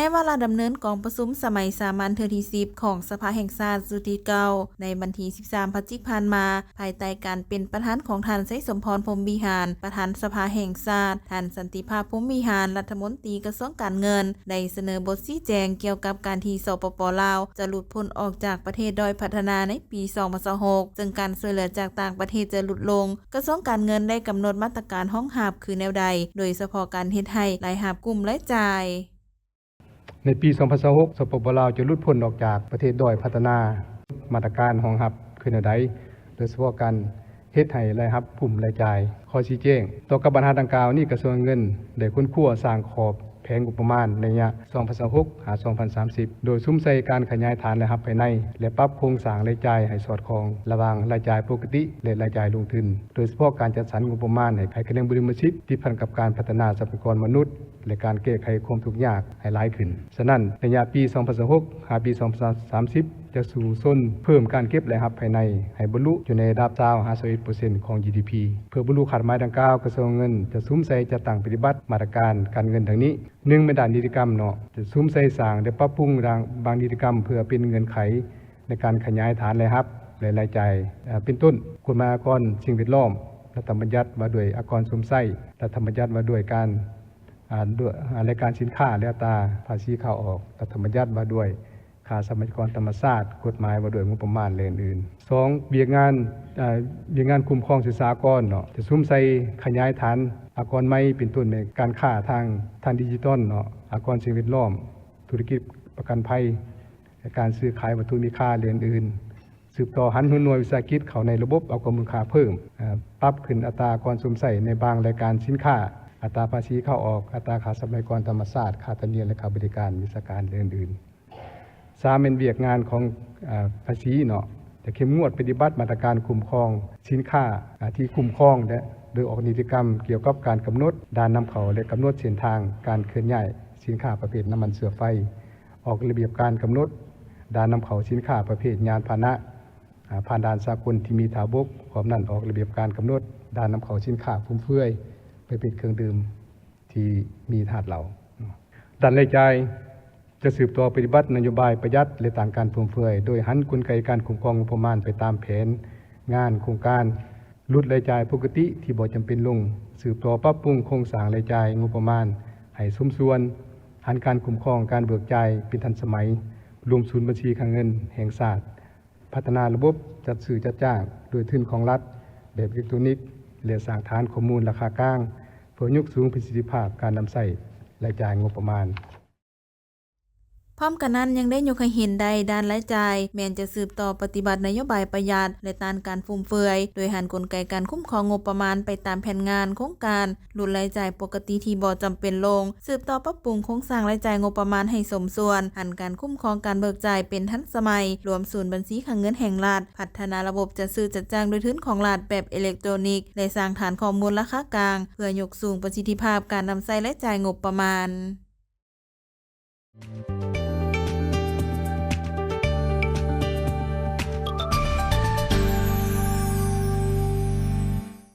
ໃນວາລະດຳເນີນກອງປະຊຸມສະໄໝສາມັນເທື່ອທີສິບຂອງສະພາແຫ່ງຊາດຊຸດທີເກົ້າ ໃນວັນທີສິບສາມພະຈິກຜ່ານມາ, ພາຍໃຕ້ການເປັນປະທານຂອງທ່ານ ໄຊສົມພອນ ພົມວິຫານ ປະທານສະພາແຫ່ງຊາດ, ທ່ານ ສັນຕິພາບ ພົມວິຫານ ລັດຖະມົນຕີກະຊວງການເງິນ ໄດ້ສະເໜີບົດຊີ້ແຈງກ່ຽວກັບການທີ່ ສປປ ລາວ ຈະຫຼຸດພົ້ນອອກຈາກປະເທດດ້ອຍພັດທະນາໃນປີສອງພັນຊາວຫົກ ເຊິ່ງການຊ່ວຍເຫຼືອຈາກຕ່າງປະເທດຈະຫຼຸດລົງ. ກະຊວງການເງິນໄດ້ກຳນົດມາດຕະການຮອງຮັບຄືແນວໃດ, ໂດຍສະເພາະການເຮັດໃຫ້ລາຍຮັບກຸ່ມລາຍຈ່າຍ. ໃນປີສອງພັນຊາວຫົກ ສປປ ລາວ ຈະຫຼຸດພົ້ນອອກຈາກປະເທດດ້ອຍພັດທະນາ. ມາດຕະການຮອງຮັບຄືແນວໃດ, ໂດຍສະເພາະການເຮັດໃຫ້ລາຍຮັບກຸ່ມລາຍຈ່າຍ. ຂໍຊີ້ແຈງ, ຕໍ່ກັບບັນຫາດັ່ງກ່າວນີ້, ກະຊວງການເງິນໄດ້ຄົ້ນຄວ້າສ້າງຂອບແຜນງົບປະມານໄລຍະສອງພັນຊາວຫົກ ຫາ ສອງພັນສາມສິບ ໂດຍສຸມໃສ່ການຂະຫຍາຍຖານລາຍຮັບພາຍໃນ ແລະ ປັບໂຄງສ້າງລາຍຈ່າຍໃຫ້ສອດຄ່ອງລະຫວ່າງລາຍຈ່າຍປົກກະຕິ ແລະ ລາຍຈ່າຍລົງທຶນ, ໂດຍສະເພາະການຈັດສັນງົບປະມານໃຫ້ຂາຍການເລື່ອງບຸລິມະສິດ ຕິດພັນກັບການພັດທະນາຊັບພະຍາກອນມະນຸດ ແລະ ການແກ້ໄຂຄວາມທຸກຍາກໃຫ້ຫຼາຍຂຶ້ນ. ສະນັ້ນ, ໄລຍະປີສອງພັນຊາວຫົກ ຫາ ປີສອງພັນສາມສິບ ຈະສູ້ຊົນເພີ່ມການເກັບລາຍຮັບພາຍໃນໃຫ້ບັນລຸຢູ່ໃນລະດັບຊາວ ຫາ ຊາວເອັດເປີເຊັນຂອງ ຈີດີພີ. ເພື່ອບັນລຸຄາດໝາຍດັ່ງກ່າວ, ກະຊວງເງິນຈະສຸມໃສ່ຈັດຕັ້ງປະຕິບັດມາດຕະການການເງິນດັ່ງນີ້. ໜຶ່ງ ແມ່ນດ້ານນິຕິກຳເນາະ, ຈະສຸມໃສ່ສ້າງ ແລະ ປັບປຸງບາງ ບາງນິຕິກຳ ເພື່ອເປັນເງື່ອນໄຂໃນການຂະຫຍາຍຖານລາຍຮັບ ແລະ ລາຍຈ່າຍ, ເປັນຕົ້ນ ກົດໝາຍອາກອນສິ່ງແວດລ້ອມ, ລັດຖະບັນຍັດວ່າດ້ວຍອາກອນຊົມໃຊ້, ລັດຖະບັນຍັດວ່າດ້ວຍການ ອາ ດ້ວຍ ອາ ລາຍການສິນຄ້າ ແລະ ອັດຕາພາສີເຂົ້າອອກ, ລັດຖະບັນຍັດວ່າດ້ວຍຄ່າຊັບພະຍາກອນທຳມະຊາດ, ກົດໝາຍວ່າດ້ວຍງົບປະມານ ແລະ ອື່ນໆ. ສອງ ວຽກງານ ອາ ວຽກງານຄຸ້ມຄອງສຶກສາອາກອນເນາະ, ຈະສຸມໃສ່ຂະຫຍາຍຖານອາກອນໃໝ່ ເປັນຕົ້ນແມ່ນການຄ້າທາງ ທາງດິຈິຕອນເນາະ, ອາກອນສິ່ງແວດລ້ອມ, ທຸລະກິດປະກັນໄພ, ແລະ ການຊື້ຂາຍວັດຖຸມີຄ່າ ແລະ ອື່ນໆ. ສືບຕໍ່ຫັນຫົວໜ່ວຍວິສາຫະກິດເຂົ້າໃນລະບົບອາກອນມູນຄ່າເພີ່ມ, ເອີ່ ປັບຂຶ້ນອັດຕາອາກອນຊົມໃຊ້ໃນບາງລາຍການສິນຄ້າ, ອັດຕາພາສີເຂົ້າອອກ, ອັດຕາຄ່າຊັບພະຍາກອນທຳມະຊາດ, ຄ່າທຳນຽມ ແລະ ຄ່າບໍລິການວິຊາການ ແລະ ອື່ນໆ. ສາມ ແມ່ນວຽກງານຂອງ ເອີ່ ພາສີເນາະ, ຈະເຂັ້ມງວດປະຕິບັດມາດຕະການຄຸ້ມຄອງສິນຄ້າ ອາ ທີ່ຄຸ້ມຄອງ ແລະ ໂດຍອອກນິຕິກຳກ່ຽວກັບການກຳນົດດ່ານນຳເຂົ້າ ແລະ ກຳນົດເສັ້ນທາງການເຄື່ອນຍ້າຍສິນຄ້າປະເພດນ້ຳມັນເຊື້ອໄຟ, ອອກລະບຽບການກຳນົດດ່ານນຳເຂົ້າສິນຄ້າປະເພດຍານພາຫະນະ ອາ ຜ່ານດ່ານສາກົນທີ່ມີທ່າບົກ, ພ້ອມນັ້ນອອກລະບຽບການກຳນົດດ່ານນຳເຂົ້າສິນຄ້າຟຸມເຟືອຍປະເພດເຄື່ອງດື່ມທີ່ມີທາດເຫຼົ້າ. ດ້ານລາຍຈ່າຍ ຈະສືບຕໍ່ປະຕິບັດນະໂຍບາຍປະຢັດ ແລະ ຕ້ານການຟຸມເຟືອຍ ໂດຍຫັນກົນໄກການຄຸ້ມຄອງງົບປະມານໄປຕາມແຜນງານໂຄງການ, ຫຼຸດລາຍຈ່າຍປົກກະຕິທີ່ບໍ່ຈຳເປັນລົງ, ສືບຕໍ່ປັບປຸງໂຄງສ້າງລາຍຈ່າຍງົບປະມານໃຫ້ສົມສ່ວນ, ຫັນການຄຸ້ມຄອງການເບີກຈ່າຍເປັນທັນສະໄໝ, ລວມສູນບັນຊີຄັງເງິນແຫ່ງຊາດ, ພັດທະນາລະບົບຈັດຊື້ຈັດຈ້າງດ້ວຍທຶນຂອງລັດແບບເອເລັກໂຕນິກ ແລະ ສ້າງຖານຂໍ້ມູນລາຄາກາງ ເພື່ອຍົກສູງປະສິດທິພາບການນຳໃຊ້ລາຍຈ່າຍງົບປະມານ. ພ້ອມກັນນັ້ນ ຍັງໄດ້ຍົກໃຫ້ເຫັນໄດ້ດ້ານລາຍຈ່າຍ ແມ່ນຈະສືບຕໍ່ປະຕິບັດນະໂຍບາຍປະຢັດ ແລະ ຕ້ານການຟຸມເຟືອຍ ໂດຍຫັນກົນໄກການຄຸ້ມຄອງງົບປະມານໄປຕາມແຜນງານໂຄງການ, ຫຼຸດລາຍຈ່າຍປົກກະຕິທີ່ບໍ່ຈຳເປັນລົງ, ສືບຕໍ່ປັບປຸງໂຄງສ້າງລາຍຈ່າຍງົບປະມານໃຫ້ສົມສ່ວນ, ຫັນການຄຸ້ມຄອງການເບີກຈ່າຍເປັນທັນສະໄໝ, ລວມສູນບັນຊີຄັງເງິນແຫ່ງລັດ, ພັດທະນາລະບົບຈັດຊື້ຈັດຈ້າງດ້ວຍທຶນຂອງລັດແບບເອເລັກໂຕນິກ ແລະ ສ້າງຖານຂໍ້ມູນລາຄາກາງ ເພື່ອຍົກສູງປະສິດທິພາບການນຳໃຊ້ລາຍຈ່າຍງົບປະມານ.